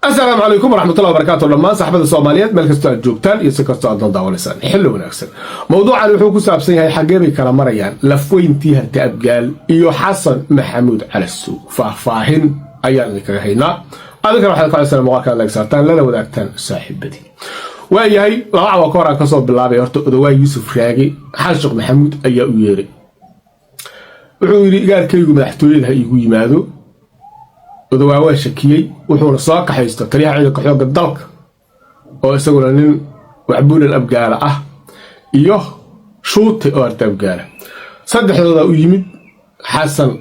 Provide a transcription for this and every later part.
Asalaamu calaykum waraxmatullahi wabarakaatu dhammaan saxbada Soomaaliyeed, meel kastoo aad joogtaan iyo si kastoo aad noo daawanaysaan, xilli wanaagsan. Mowduucan wuxuu ku saabsan yahay xaggee bay kala marayaan lafweyntii Harti Abgaal iyo Xasan Maxamuud Calasow. Faahfaahin ayaan idinkaga haynaa. Adinkana waxaad ka codsanaa muuqaalka like saartaan, lana wadaagtaan saaxiibadii. Waayahay, 2 cawa ka hor aan kasoo bilaabay. Horta Odawaa Yuusuf Raagi Xasan Sheekh Maxamuud ayaa u yeeray. Wuxuu yidhi: "Igaarkaygu madaxtooyada ha iigu yimaado." Odawaa waa shakiyey, wuxuuna soo kaxaysto taliyaha ciidanka xoogga dalka oo isaguna nin waxbuulan Abgaala ah iyo Shuute oo Arta Abgaala. Saddexdoodaa u yimid. Xasan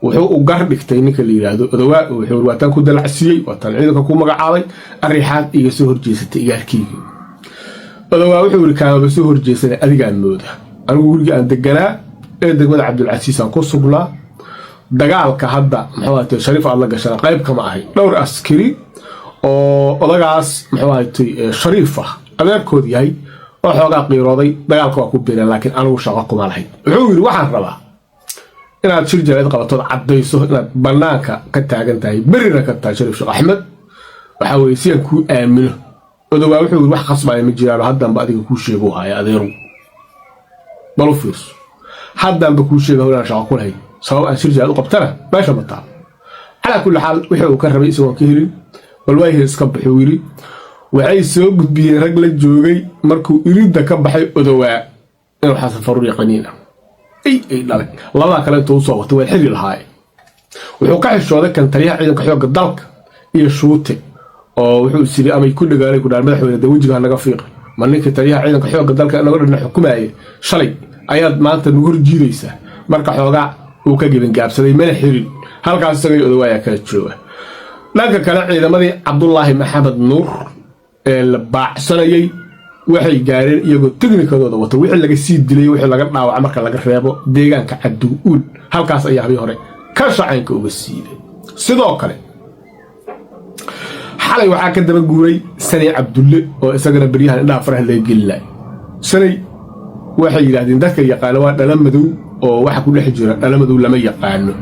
wuxuu u gar dhigtay ninka la yidhaahdo Odawaa. Wuxuu: "Waataan ku dalacsiiyey, waataan ciidanka ku magacaabay, arrixaad iga soo horjeesatay igaarkaygi." Odawaa wuxuu yidhi: "Kaamaba soo horjeesanay, adigaa mooda. Anigu gurigii aan deganaa ee degmada Cabdulcasiis aan ku sugnaa. Dagaalka hadda, muxuu ahatay, Shariif aad la gashana qayb kama ahay. Dhowr askari oo odagaas, muxuu ahatay, Shariif ah adeerkood yahay oo xoogaa qiirooday dagaalka waa ku biireen, laakiin anigu shaqo kuma lahayn." Wuxuu yidhi: "Waxaan rabaa inaad shir jaraa'id qabatood, caddayso inaad bannaanka ka taagan tahay, berrina ka tahay Shariif Sheekh Axmed, waxaa weeye si aan kuu aamino." Odawaa wuxuu yidhi: "Wax khasbaya ma jiraano, haddanba adiga kuu sheegu haya. Adeeru, bal u fiirso, haddanba kuu sheega inaan shaqo ku lahayn. Sabab aan shir jaraa'id u qabtana meesha ma taalo." Calaa kulli xaal, wixii uu ka rabay isagoon ka helin, bal waayihii iska baxuu yidhi. Waxay soo gudbiyeen rag la joogay markuu iridda ka baxay Odowaa inuu Xasan Faruur yaqaniin ah ay ay dhalay labadaa kale intuu usoo watay waa xili lahaaye. Wuxuu ka xishooday kan taliyaha ciidanka xoogga dalka iyo Shuute, oo wuxuu is yiri amay ku dhagaanay ku dhaar: "Madaxweyne, dee wejiga ha naga fiiqi. Ma ninkii taliyaha ciidanka xoogga dalka naga dhanna xukumaayay shalay ayaad maanta nagu horjiidaysaa?" Marka xoogaa uu ka gebingaabsaday, mana xirin. Halkaas isagay Odawaayaa kala jooga. Dhanka kale, ciidamadii Cabdulaahi Maxamed Nuur ee la baacsanayay waxay gaareen iyagoo tiknikadooda wata, wixii laga sii dilay, wixii laga dhaawaca marka laga reebo, deegaanka Cabdiuul. Halkaas ayaa habii hore ka shacaynka uga siibay. Sidoo kale xalay waxaa ka daba guuray Sanay Cabdulle oo isagana beryahan indhaha faraha laga geli lahay. Sanay waxay yidhaahdeen dadka yaqaano waa dhala madow oo waxa ku dhex jira dhala madow lama yaqaano.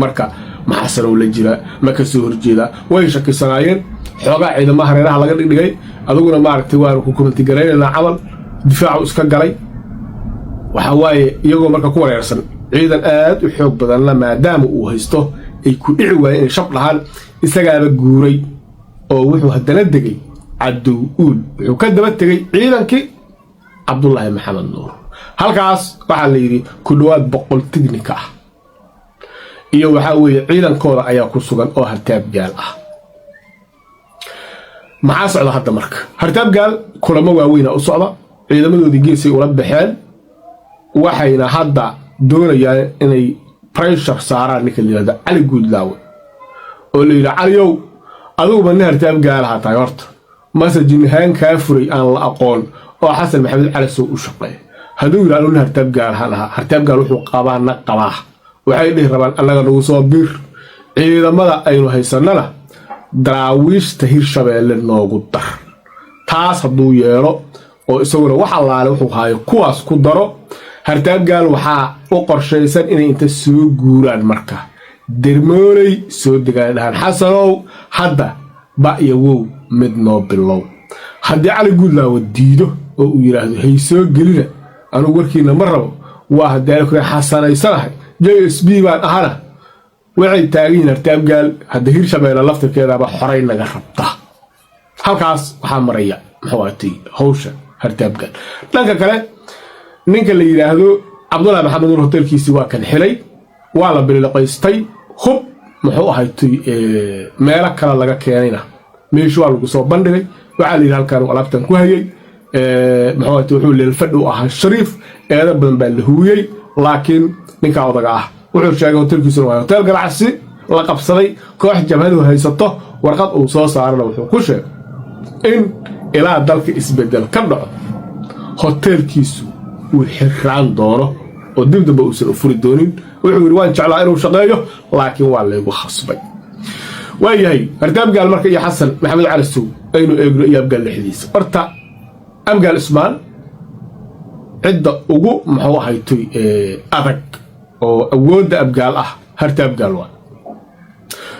Marka maxasanow la jira, ma ka soo horjeedaa? Way shakisanaayeen. Xoogaa ciidamaha hareeraha laga dhigdhigay. Aduguna maaragtay waanu ku kumantigaraynaynaa camal difaacu iska galay. Waxaa waaye iyagoo marka ku wareersan, ciidan aad u xoog badanna maadaama uu haysto, ay ku dhici waayeen inay shab dhahaan. Isagaaba guuray oo wuxuu haddana degay Cadow Uul. Wuxuu ka daba tegey ciidankii Cabdulaahi Maxamed Nuur. Halkaas waxaa la yidhi ku dhowaad 100 tignika ah iyo waxaa weeye ciidankooda ayaa ku sugan oo Hartaabgaal ah. Maxaa socda hadda? Marka Hartaabgaal kulamo waaweyna u socda. Ciidamadoodii geesay ula baxeen, waxayna hadda doonayaan inay pressure saaraan ninka la yihahdo Cali Guudlaawe, oo la yidhi: "Caliyow, adiguba nin Hartaabgaalaha tahay. Horta mase jinhaan kaa furay aan la aqoon oo Xasan Maxamed Calasow u shaqeeya?" Hadduu yidhi: "Anu nin Hartaabgaalahan ahaa, Hartaabgaal wuxuu qabaana qabaa," waxay dhihi rabaan: "Annaga nagu soo bir, ciidamada aynu haysannana Daraawiishta Hirshabeelle noogu dar." Taas hadduu yeelo oo isaguna wax allaale wuxuu haayo kuwaas ku daro, Hartaabgaal waxaa u qorshaysan inay inta soo guuraan marka Dermooley soo degaan, dhahaan: "Xasanow, hadda ba iyo wow mid noo bilow." Haddii Cali Guudlaawa diido oo uu yidhaahdo: "Hay soo gelina, anugu warkiina ma rabo, waa haddii ali xasanaysanahay, JSB baan ahana," waxay taagan yihiin Hartaabgaal hadda Hirshabeelle laftirkeedaba xoray naga rabta. Halkaas waxaa maraya, muxuu ahatay, hawsha Hartaabgaal. Dhanka kale, ninka la yidhaahdo Cabdullahi Maxamed Nuur hotelkiisii waa kan xilay, waa la biliqaystay. Hub, muxuu ahatay, meelo kale laga keenayna meeshu waa lagu soo bandhigay. Waxaa la yidhi halkaan alaabtan ku hayay, muxuu ahatay, wuxuu leelfadhi u ahaa Shariif. Eedo badan baa la huwiyey, laakiin ninkaa odaga ah wuxuu sheegay hotelkiisuna waa hotel ganacsi la qabsaday, koox jabhadu haysato. Warqad uu soo saarana wuxuu ku sheegay in ilaa dalka isbedel ka dhaco hoteelkiisu uu xirraan doono oo dib dambe uusan u furi doonin. Wuxuu yidhi: "Waan jeclaa inuu shaqeeyo, laakiin waa laygu khasbay." Waayahay, Hartaabgaal marka iyo Xasan Maxamed Calasow aynu eegno iyo Abgaal dhexdiisa. Horta Abgaal Ismaan cidda ugu, muxuu ahaytoy, adag oo awoodda Abgaal ah Harta Abgaal waa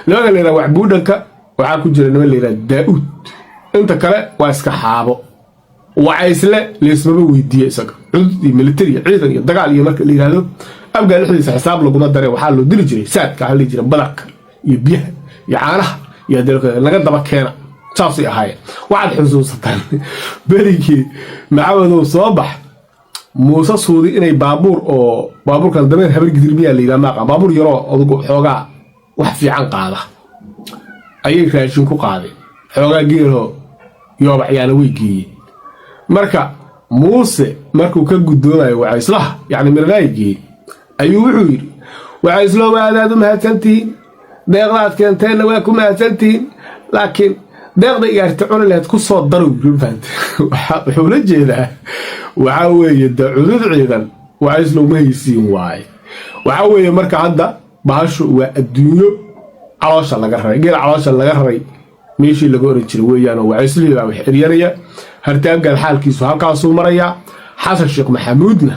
nimanka la yidhaha Waxbuudhanka. Waxaa ku jira niman la yidhaha Daa-uud. Inta kale waa iska xaabo. Wacaysle leysmaba weydiiye isaga. Cudud iyo military iyo ciidan iyo dagaal iyo marka la yidhaahdo, Abgaal dhexdiisa xisaab laguma dare. Waxaa loo dili jiray saadka, waxaa la dhihi jiray badarka iyo biyaha iyo caanaha iyo haddii naga daba keena, saasay ahaayeen. Waxaad xusuusataan berigii Macawadow soo bax Muuse Suudi inay baabuur oo baabuurkan dameer Habar Gidir miyaa la yidhaha, maaqa, baabuur yaroo adugu xoogaa wax fiican qaada ayay raashin ku qaadeen, xoogaa geeloo yoobacyaana way geeyeen. Marka Muuse markuu ka guddoomayo Wacayslaha, yacni mirnaayigii, ayuu wuxuu yidhi: "Wacayslow, aadaad u mahadsantihiin, deeqdaad keenteenna waa ku mahadsantihiin, laakiin deeqda igaarta cuni lahayd ku soo darow." Yiri, wuxuu la jeedaa waxaa weeye de cudud ciidan Wacayslow ma haysiin waaye. Waxaa weeye marka hadda bahashu waa adduunyo caloosha laga raray, geel caloosha laga raray meeshii laga oran jiray weeyaanoo Wacayslihii baa wax eryanaya. Hartaabgaal xaalkiisu halkaasuu marayaa. Xasan Sheekh Maxamuudna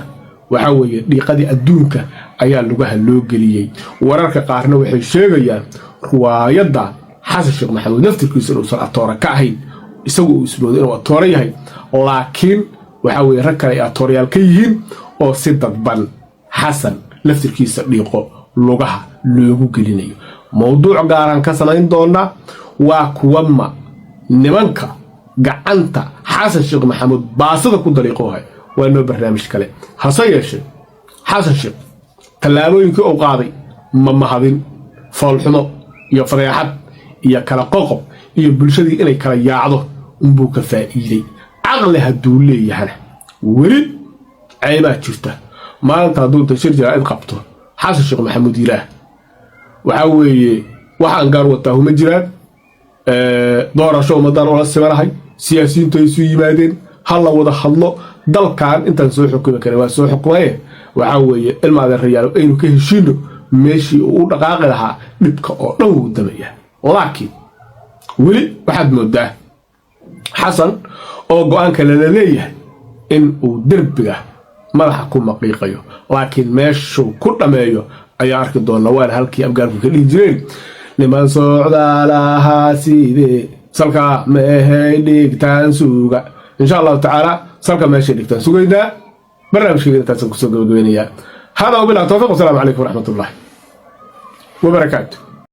waxaa weeye dhiiqadii adduunka ayaa lugaha loo geliyey. Wararka qaarna waxay sheegayaan ruwaayadda Xasan Sheekh Maxamuud naftirkiisu inuusan atoora ka ahayn, isagu uu ismoodo inuu atooro yahay, laakiin waxaa weeye rag kale ay atoorayaal ka yihiin oo si dadban Xasan laftirkiisa dhiiqo lugaha loogu gelinayo. Mowduuc gaaraan ka samayn doonaa waa kuwama nimanka gacanta Xasan Sheekh Maxamuud baasada ku dariiqoohay. Waa noo barnaamij kale. Hase yeeshee Xasan Sheekh tallaabooyinkii uu qaaday ma mahadin, foolxumo iyo fadeexad iyo kala qoqob iyo bulshadii inay kala yaacdo unbuu ka faa'iiday. Caqli hadduu leeyahana weli ceybaa jirta. Maalinta hadduu inta shir jaraa'id qabto Xasan Sheekh Maxamuud yilaah waxaa weeye waxaan gaar wataa huma jiraan, doorasho ummadaan ula simanahay, siyaasiyiintu ay isu yimaadeen, ha la wada hadlo, dalkan intaan soo xukumi karin waa soo xukumaye, waxaa weeye ilma adeerayaal aynu ka heshiino, meeshii uu u dhaqaaqi lahaa dhibka oo dhan wuu damaya. Laakiin weli waxaad moodaa Xasan oo go-aanka lala leeyahay in uu derbiga madaxa ku maqiiqayo, laakiin meeshuu ku dhammeeyo ayaa arki doona. Waana halkii Abgaalku ka dhihi jireen: "Niman socdaalahaa sidee salka meehay dhigtaan suuga." Insha Allahu tacaala salka meeshay dhigtaan sugaynaa. Barnaamijkayga intaasaan kusoo gabagabeynayaa. Hada wabilah towfiq, wasalaamu calaykum waraxmat ullahi wabarakaatu.